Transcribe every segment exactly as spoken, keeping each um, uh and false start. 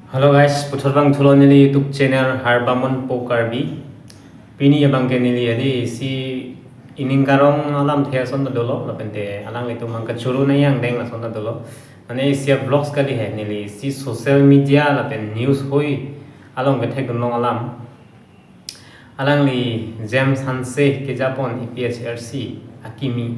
Hello guys, puthot vangthulo neli YouTube channel Harbamon Po Karbi. Pini abangke neli adi si ining karong alamthe ason ta dolo, lapente alanglitum hang kachoro nang yang deng ason ta dolo. Mane isi a-vlogs kali he, neli si social media lapen news hoi along kethek dunlong alam. Alangli James Hanse kejapon A P H L C akimi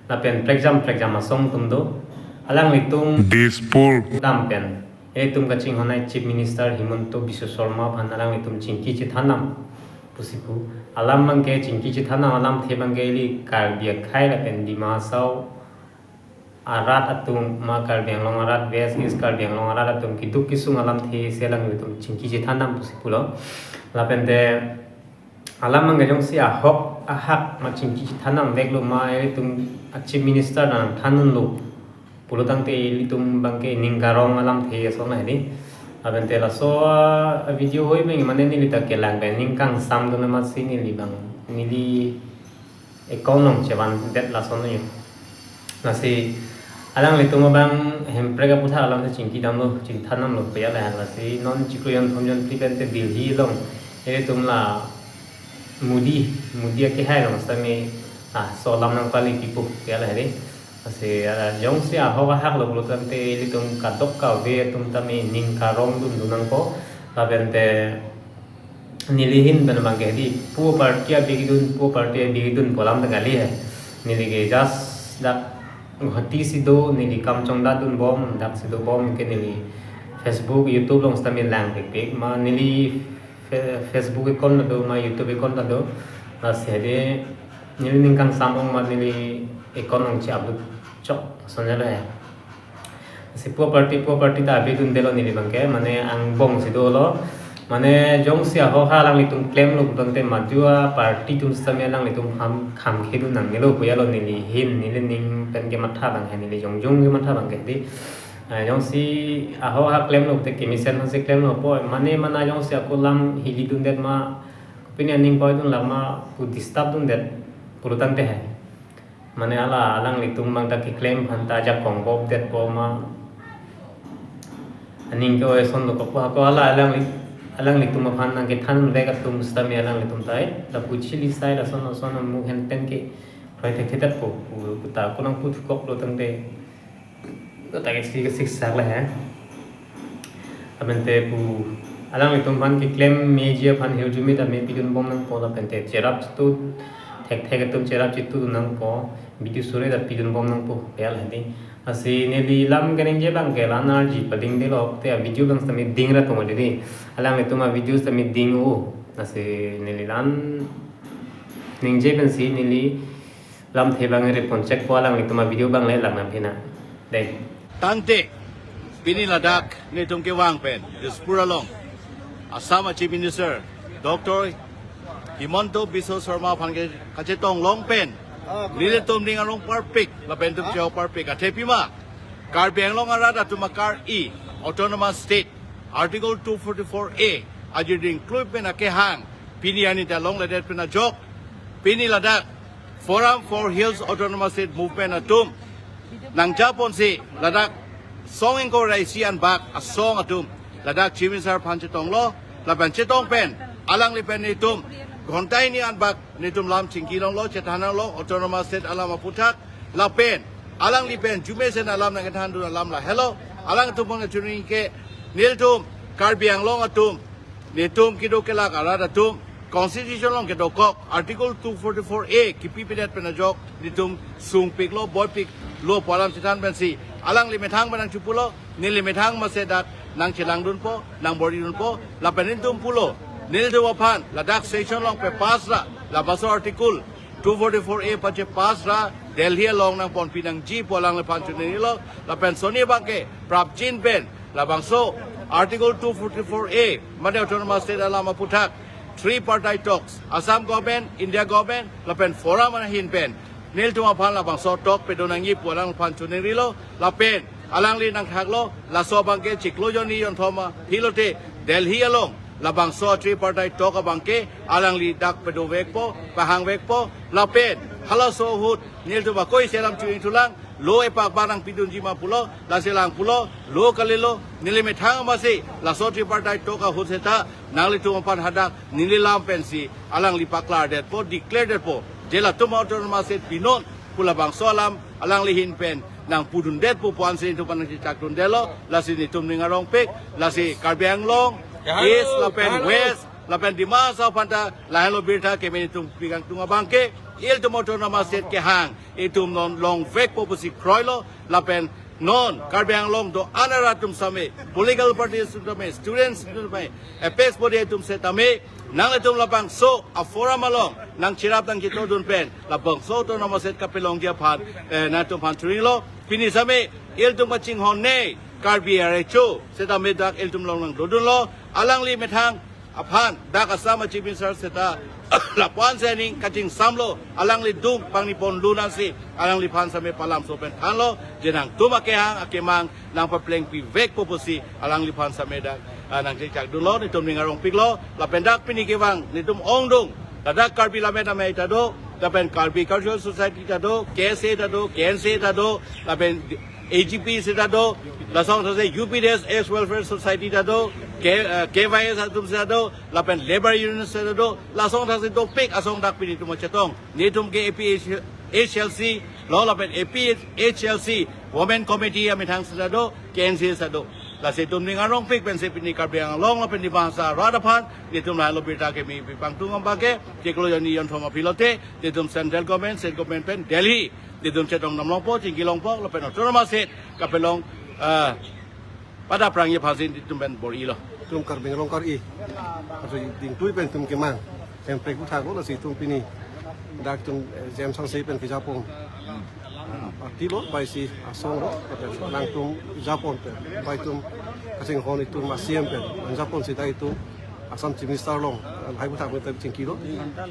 lapen prekjam prekjam asong atum do. Alanglitum Dispur dam pen ilitum kachinghon ai Chief Minister Himanta Biswa Sarma aphan alanglitum chingki chethan dam pusi pu. Alam abangke, chingki chethan dam alamthe abangke ili Karbi akhei lapen Dima Hasao arat atum, ma Karbi Anglong arat, West East Karbi Anglong arat atum keduk kesung alamthe si alanglitum chingki chethan dam pusi pulo. Lapente alam abangke jongsi ahok ahak ma chingki chethan dam veklo, ma ilitum a-Chief Minister nangthan dunlo pulo tangte ilitum abangke ining karong alamthe ason la hedi. Lapente laso a-video hoi abang mane neli ta kelang pen ning kangsam dun amatsi neli abang neli account along chevandet lason yo. Lasi alanglitum abang Hemprek aputhak alamthe chingki damlo, chingthan damlo pu ya la, lasi non chiklo jonthom jonphli pen te Delhi along ilitum la Modi, Modi akehai along sitame, ah, laso alam nangpali pipo pu ya la hedi. Lasi, ah, jongsi ahok ahak lo pulo tangte ilitum kadokave atum tame ning karong dun dun nangpo, lapente neli ahin pen abangke hedi, pu party abidi dun, pu party abidi dun pu alam ta kali he. Neli ke just dak Guwahati si do, neli kam chongdat dunbom, dak si dobom ke neli Facebook, YouTube along sitame lang pikpik, ma neli Fe-, Facebook account ta do, ma YouTube account ta do. Lasi hedi neli ning kangsam ong ma neli account along che-upload chok ason ya la he. Si pu party, pu party ta abidi dundelo neli abangke, mane angbong si dolo. Mane jongsi ahok ahak alanglitum klemlo pulo tangte madu a-party atum sitame alanglitum ham kham khedun nangnelo pu ya lo neli ahin, neli ning pen kematha abang he, neli jongjong kematha abangke hedi. Ah, jongsi ahok ahak klemlo te kemesen aphansi klemlo po, mane mana jongsi ako lam hili dundet ma, pini aning poi dun lama pu disturb dundet pulo tangte he. Mane hala alanglitum abang ta keklem aphan ta ajakong bobdet po ma. Aning ke-oi ason dokok po, ako hala alangli, alanglitum aphan nangkethan vek atum sitame alanglitum ta, eh, lapu chili sai lason lason amu hen pen ke roi thekthedet po, pu ta ako nangpu thukok lo tangte. Kata ke si kesik sak la he. Lapente pu alanglitum aphan keklem meji aphan hirjume ta me pidunbom nangpo, lapente cherap chitu, thekthek atum cherap chitu nangpo, video sore ta pidunbom nangpo pu ya la hedi. Lasi neli lam keningje abangke la-an arji pading delo te a-video abang sitame ding ra tong hedi. Alanglitum a-video sitame ding o. Lasi neli la-an ningje pensi neli lamthe abang repon chek po, alanglitum a-video abang le lang nang phina. Dei. Tangte, pini ladak netum kevang pen, Dispur along, Assam a-Chief Minister, Doctor Himanta Biswa Sarma aphan ke kachetong long pen, nelitum ning arong parpik, lapen netum chehok parpik, athe pima, Karbi Anglong arat atum akar-i, Autonomous State, Article two forty-four A, aji ding klui pen akehang, pini arni ta longledet pen ajok, pini ladak, Forum for Hills Autonomous State Movement atum nangjaponsi ladak song ingkoi ra isi anbak asong atum ladak Chief Minister aphan chetonglo, lapen chetong pen alangli pen netum ghonta hini anbak netum lam chingki longlo, chethan longlo, Autonomous State alam aputhak, lapen alangli pen arjumesen alam nangkethan dun alam lahelo, alangtum pon kachuni ke nelitum Karbi Anglong atum, netum kedo kelak arat atum, Constitution along kedokok, Article two forty-four A, kipi pedet pen ajok, netum sungpiklo, boipiklo pu alam chethan pensi, alangli methang pen nangchipulo, neli methang mase dak nangchelang dunpo, nangbor-i dunpo, lapen netum pulo, nelitum aphan, ladak session along pepass ra, labangso Article two forty-four A pache pass ra, Delhi along nangponpi nangji pu alangliphan chiningrilo, lapen soni abangke, prapjin pen, labangso, Article two forty-four A, mane Autonomous State alam aputhak, tripartite talks, Assam government, India government, lapen forum ahin pen, nelitum aphan labangso talk pedo nangji pu alangliphan chiningrilo, lapen, alangli nangthaklo, laso abangke chiklo jonni jonthom aphi lote, Delhi along, labangso tripartite talk abangke, alangli dak pedovekpo, pahangvekpo, lapen, halaso ahut, nelitum akoi selam chingthulang, lo epak ba nangpidunji ma pulo, lasi alang pulo, lo kalilo, neli methang amatsi, laso tripartite talk ahut seta, nanglitum aphan hadak, neli lam pensi, alangli paklar detpo, declare detpo, je latum autonomous state pinon, pu labangso alam, alangli ahin pen, nangpudun detpo pu ansi netum aphan nangchechak dundetlo, lasi netum ning arongpik, lasi Karbi Anglong, East lapen West, lapen Dima Hasao aphanta, lahenlo birta keme netum pekangtung abangke, ilitum autonomous state kehang, itum non longvekpo pusi kroilo, lapen non Karbi Anglong do-an arat atum sitame, political parties atum sitame, students atum sitame, apex body atum sitame, nanglitum labangso a-forum along, nangcherap nangchetordun pen, labangso autonomous state kapelongji aphan, eh, nangtum aphan churinglo, pini sitame, ilitum kachinghon ne, Karbi R H O, sitame dak ilitum along nangdodunlo, alangli methang, aphan, dak Assam a-Chief Minister seta, lapu-an si aning kachingsamlo, alangli dung pangni ponlun ansi, alangliphan sitame palamso pen thanlo, je nangtum akehang, akemang, nangpaplengpivekpo pusi, alangliphan sitame dak, ah, nangchechak dunlo, netum ning arongpiklo, lapen dak pini kevang, netum ongdung, ladak Karbi Lammet Amei ta do, lapen Karbi Cultural Society ta do, K S A ta do, K N C ta do, lapen A G P seta do, laso angthak si U P D S Ex Welfare Society ta do, K, eh, K Y S atum seta do, lapen Labour Union seta do, laso angthak si dopik asong dak pini netum chetong. Netum ke A P H L C lo lapen A P H L C Women Committee amethang seta do, K N C seta do. Lasi netum ning arongpik pensi pini Karbi Anglong lapen Dima Hasao arat aphan, netum lahenlo birta keme pekangtung abangke, chiklo jonni jonthom aphi lote, netum Central Government, State Government pen Delhi, netum chetong damlongpo, chingkilongpo, lapen autonomous state kapelong, ah, pada prangji aphansi netum pen bor-ilo. Itum Karbi Anglong kar-i, aso dingtui pen itum kemang, Hemprek aphuthak lo, lasi itum pini, dak itum, eh, James Hanse pen kejapon. Party lo, bai si asong lo, lapen nangtum japon pen, bai itum kachinghon itum a-C M pen, nangjaponsi dak itum Assam Chief Minister along, lahai aphuthak pen chingkilo.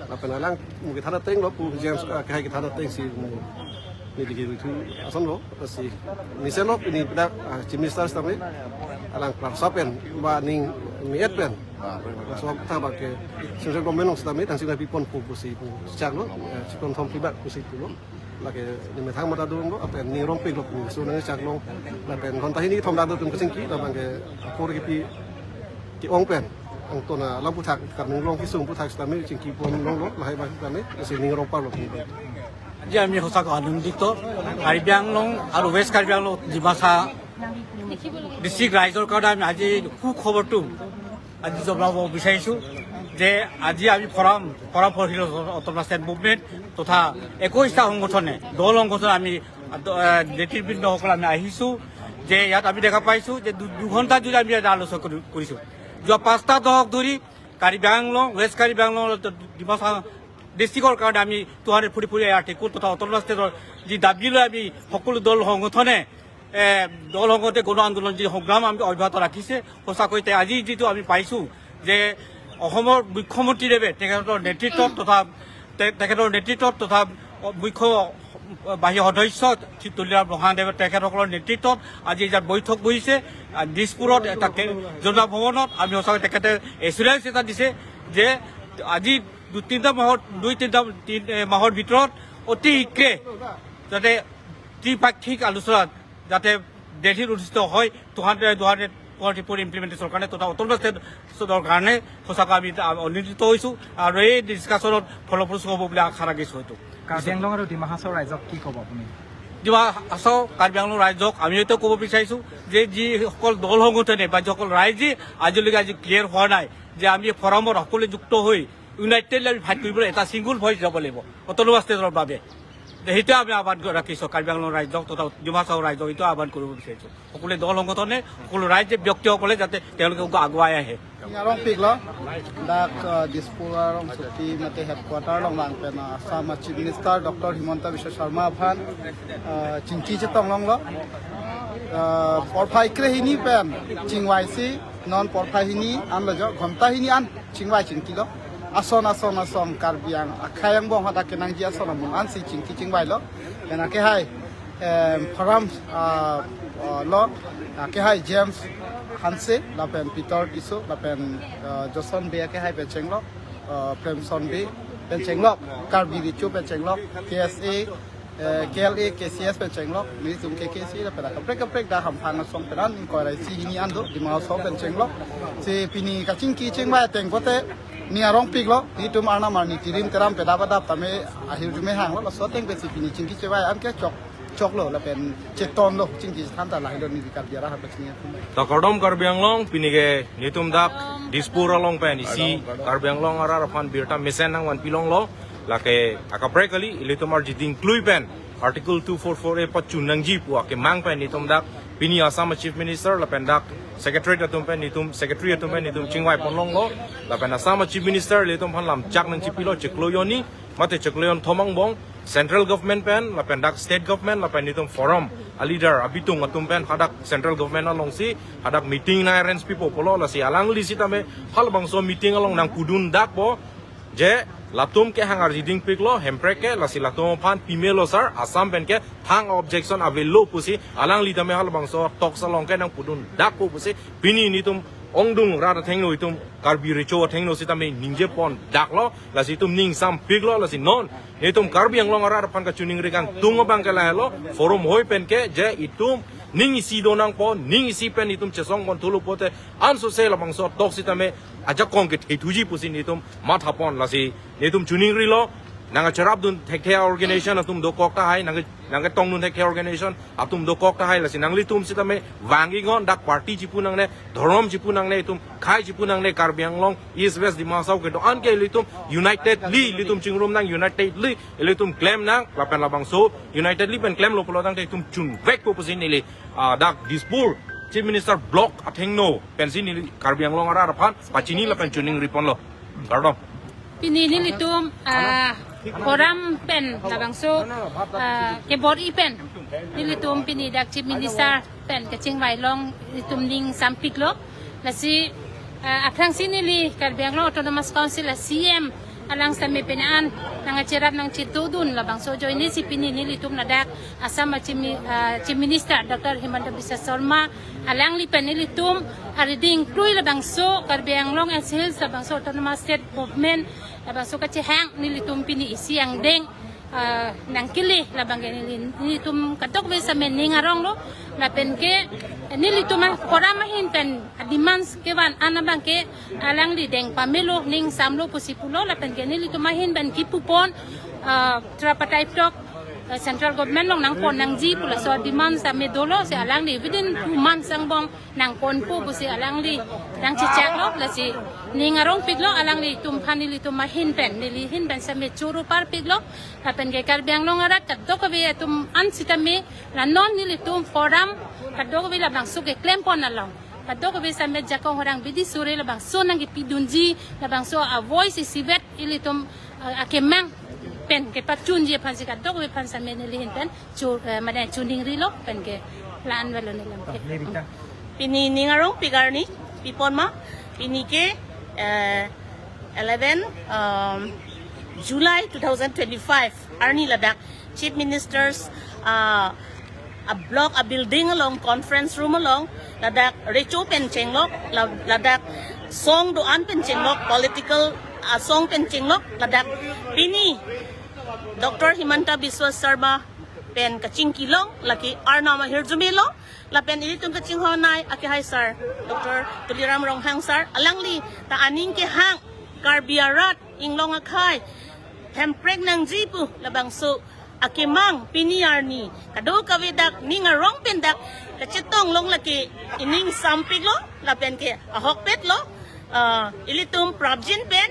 Lapen alang mo kethan ateng lo, pu James, ah, kehai kethan ateng si mo, neli ke itu ason lo, lasi mesen lo, pini dak, ah, Chief Minister sitame, alang klarsa pen, ba ning me-et pen. Laso aphuthak abangke, Central Government along sitame, tangsi nangpiponpo pusi pu chak lo, eh, chikon thom pibak pusi pulo. Lake, ne methang mata dolo, lapen ning arongpiklo, so nangchak long, lapen ghonta hini thom dak do itum kachingki, labangke apor kipi ke-ong pen, angton alam aphuthak, Karbi Anglong kesung aphuthak sitame chingkipon longlo, lahai abang sitame, lasi ning arongparlo. আজি আমি সঁচাকৈ আনন্দিত। কাৰ্বি আংলং আৰু ৱেষ্ট কাৰ্বি আংলং ডিমাচা ডিষ্ট্ৰিক্ট ৰাইজৰ কাৰণে আমি আজি সুখবৰটো আজি জনাব বিচাৰিছো যে আজি আমি forum, forum for hills autonomous state movement তথা একৈশটা সংগঠনে, দল সংগঠনে আমি, আহ, নেতৃবৃন্দসকল আমি আহিছো যে ইয়াত আমি দেখা পাইছো যে দু-, দুঘণ্টা জুৰি আমি ইয়াত আলোচনা কৰি-, কৰিছো। যোৱা পাঁচটা দশক ধৰি কাৰ্বি আংলং, ৱেষ্ট কাৰ্বি আংলং, ডিমাচা ডিষ্ট্ৰিক্টৰ কাৰণে আমি two hundred forty four A article তথা অট'নমাছ ষ্টেটৰ যি দাবী লৈ আমি সকলো দল সংগঠনে, এ, দল সংগঠনে গণ আন্দোলন যি সংগ্ৰাম আমি অব্যাহত ৰাখিছে, সঁচাকৈ তে-, আজি যিটো আমি পাইছো যে অসমৰ মুখ্যমন্ত্ৰীদেৱে তেখেতৰ নেতৃত্বত তথা তে-, তেখেতৰ নেতৃত্বত তথা মুখ্য বাহী সদস্য শ্ৰী তুলিৰাম ৰংহাংদেৱে তেখেতসকলৰ নেতৃত্বত আজি ইয়াত বৈঠক বহিছে। আ, দিছপুৰত এটা কে-, জনতা ভৱনত আমি সঁচাকৈ তেখেতে এচুৰেঞ্চ এটা দিছে যে আজি দুই তিনিটা মাহৰ, দুই তিনিটা, তিন, এ, মাহৰ ভিতৰত অতি শীঘ্ৰে যাতে ত্ৰিপাক্ষিক আলোচনাত যাতে দেলহিত অনুষ্ঠিত হয়, two hundred, two hundred forty four ইমপ্লিমেণ্টেশ্যনৰ কাৰণে তথা অট'নমাছ ষ্টেটৰ কাৰণে সঁচাকৈ আমি আনন্দিত হৈছো আৰু এই ডিছকাশ্যনত ফলপ্ৰসূ হ'ব বুলি আশা ৰাখিছো হয়তো। কাৰ্বি আংলং আৰু ডিমা হাছাও ৰাইজক কি ক'ব আপুনি? ডিমা হাছাও কাৰ্বি আংলং ৰাইজক আমি এইটো ক'ব বিচাৰিছো যে যিসকল দল সংগঠনে বা যিসকল ৰাইজে আজিলৈকে আজি ক্লিয়াৰ হোৱা নাই যে আমি ফৰামত সকলোৱে যুক্ত হৈ ইউনাইটেডলি আমি ফাইট কৰিবলৈ এটা ছিংগুল ভইচ যাব লাগিব অট'নমাছ ষ্টেটৰ বাবে। সেইটোৱে আমি আহ্বান কৰি ৰাখিছো কাৰ্বি আংলং ৰাইজক তথা ডিমা হাছাও ৰাইজক এইটো আহ্বান কৰিব বিচাৰিছো। সকলোৱে দল সংগঠনে, সকলো ৰাইজে, ব্যক্তিসকলে যাতে তেওঁলোকে আগুৱাই আহে। Arongpiklo, dak, uh, Dispur arongsopi mate headquarter along vang pen, uh, Assam Chief Minister Doctor Himanta Biswa Sarma aphan, uh, chingki chetong longlo. Uh, porphai krehini pen chingvaisi, non porphai hini an lo jo, ghonta hini an chingvai chingkilo. Ason ason ason Karbi Ang-, akhei angbong hadak kenangji ason amun ansi chingki chingvailo. Pen akehai, em, forum, ah, ah, lo, akehai James Hanse, lapen Peter Tisso, lapen, ah, Joson Bey akehai pen chenglok, ah, Premson Bey pen chenglok, Karbi Richo pen chenglok, K S A, Eh, K L A, K C S pen chenglok, nelitum K K C lapen kaprek kaprek dak hamphang asong pen an ingkoi ra isi hini an do, Dima Hasao pen chenglok. Si pini kachingki chingvai ateng pote, ning arongpiklo, nelitum arnam arni tirim teram pedap adap tame ahirjume hanglo, laso ateng pensi pini chingki chingvai an ke chok, choklo, lapen chetonlo, chingki than ta lahelo neli Karbi arat aphan chingki. Ta kardom Karbi Anglong, pini ke nelitum dak Dispur along pen isi Karbi Anglong arat aphan birta mesen nangvanpi longlo. Lake akaprek kali, ilitum arjiding klui pen Article two four four A pachun nangji pu akemang pen nelitum dak pini Assam Chief Minister lapen dak Secretary atum pen nelitum, Secretary atum pen nelitum chingvai pon longlo. Lapen Assam Chief Minister ilitum aphan lamchak nangchipilo, chiklo jonni mate chiklo jonthom angbong, Central Government pen lapen dak State Government lapen nelitum Forum a leader abitung atum pen hadak Central Government alongsi hadak meeting nang-arrange pipo pulo, lasi alangli sitame halabangso meeting along nangpudun dakpo. Je latum ke hang arjidingpiklo, Hemprek ke, lasi latum aphan pimelo sir, Assam pen ke thang objection avelo pusi alangli tame halabangso talks along ke nangpudun dakpo pusi pini nelitum ongdung rat athengno, itum Karbi recho athengno sitame ningje pon daklo, lasi itum ning sampiklo, lasi non nelitum Karbi Anglong arat aphan kachiningri kangtung abang ke lahelo, Forum ahoi pen ke je itum ning isi do nangpo, ning isi pen itum chesong pon thulo pote ansose labangso talks sitame ajakong kethe thuji pusi nelitum mathapon, lasi nelitum chiningrilo, nangkacherapdun thekthe a-organization atum dokok tahai, nang, nangketongdun thekthe a-organization atum dokok tahai, lasi nanglitum sitame vang-iknon, dak party chipu nangne, dhorom chipu nangne, itum khei chipu nangne, Karbi Anglong East West Dima Hasao kedo-an ke ilitum unitedly ilitum chingrum nang, unitedly ilitum klem nang, lapen labangso unitedly pen klemlo pulo tangte itum chunvekpo pusi neli, ah, dak Dispur Chief Minister Block athengno pensi neli Karbi Anglong arat aphan pachini lapen chiningri ponlo. Kardom. Pini nelitum, ah, Forum pen labangso, ah, kebor-i pen nelitum pini dak Chief Minister pen kachingvai along nelitum ning sampiklo. Lasi, ah, aphrangsi neli Karbi Anglong Autonomous Council a-C E M alang sitame pini an nangkacherap nangchetongdun labangso ajoinesi pini nelitum ladak Assam a-Chief Mi-, ah, Chief Minister Doctor Himanta Biswa Sarma alangli pen nelitum arjiding klui labangso Karbi Anglong and Hills labangso Autonomous State Movement labangso kachehang nelitum pini isi angdeng, ah, nangkele labang ke neli, nelitum kadokave sitame ning aronglo, lapen ke nelitum a-Forum ahin pen a-demands kevan an abang ke alangli deng pamelo, ning samlo pusi pulo, lapen ke nelitum ahin pen kipupon, ah, Tripartite talk, ah, Central Government along nangpon nangji pu laso a-demands sitame dolo, si alangli within two months angbong nangponpo pusi alangli nangchechaklo, lasi ning arongpiklo, alanglitum aphan nelitum ahin pen, neli ahin pen sitame choro parpiklo, lapen ke Karbi Anglong arat kadokave atum an sitame la non nelitum Forum kadokave labangso keklem pon along kadokave sitame jakong horang bidi sore labangso nangkepidunji, labangso a-voice isivet ilitum, ah, akemang pen kepachunji aphansi kadokave aphan sitame neli ahin pen chu, eh, mane chiningrilo pen ke la-an avelo neli lam ke. Pini ning arongpik arni, pipon ma, pini ke, eh, eleven, um, July two thousand twenty-five arni ladak Chief Minister's, ah, a-block a-building along, conference room along, ladak recho pen chenglok, la-, ladak song do-an pen chenglok, political asong pen chenglok, ladak pini Doctor Himanta Biswa Sarma pen kachingki along, lake arnam ahirjume along, lapen ilitum kachinghonnei akehai sir, Doctor Tuliram Ronghang sir, alangli ta aning kehang Karbi arat inglong akhei hemprek nangji pu labangso akemang pini arni kadokave dak ning arong pen dak kachetong long lake ining sampiklo, lapen ke ahokpetlo, ah, ilitum prapjin pen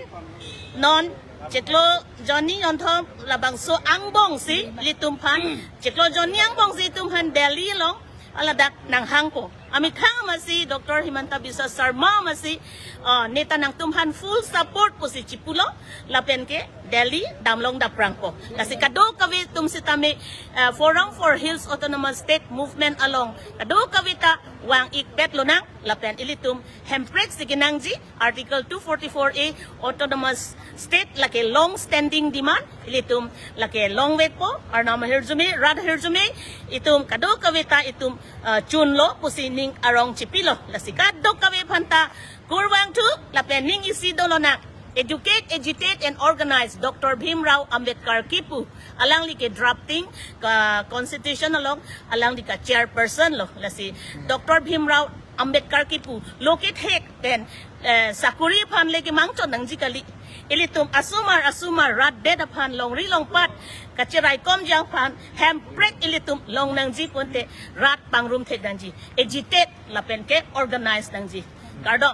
non chiklo jonni jonthom labangso angbongsi ilitum aphan, chiklo jonni angbongsi itum aphan Delhi along ladak nanghangpo. Amethang amatsi Doctor Himanta Biswa Sarma amatsi, ah, neta nangtum aphan full support pusi chipulo, lapen ke Delhi damlong daprangpo. Lasi kadokave atum sitame, ah, Forum for Hills Autonomous State Movement along kadokave ta vang-ikpet lonang, lapen ilitum hemprek si kenangji, Article two forty-four A Autonomous State lake long standing demand, ilitum lake longvekpo, arnam ahirjume, rat ahirjume, itum kadokave ta itum, ah, chunlo pusi ning arong chipilo. Lasi kadokave aphan ta kurvangthu, lapen ning isi dolonang. Educate, agitate and organize Doctor Bhimrao Ambedkar kipu. Alangli ke drafting ka constitution along, alangli ke chairperson lo. Lasi Doctor Bhimrao Ambedkar kipu lo kethek pen, eh, sakuri aphan le kemangchot nangji kali. Ilitum asomar asomar rat det aphan longri longpat kachiraikomji aphan hemprek ilitum long nangji pute rat pangrum thek nangji. Agitate lapen ke organize nangji. Kardom.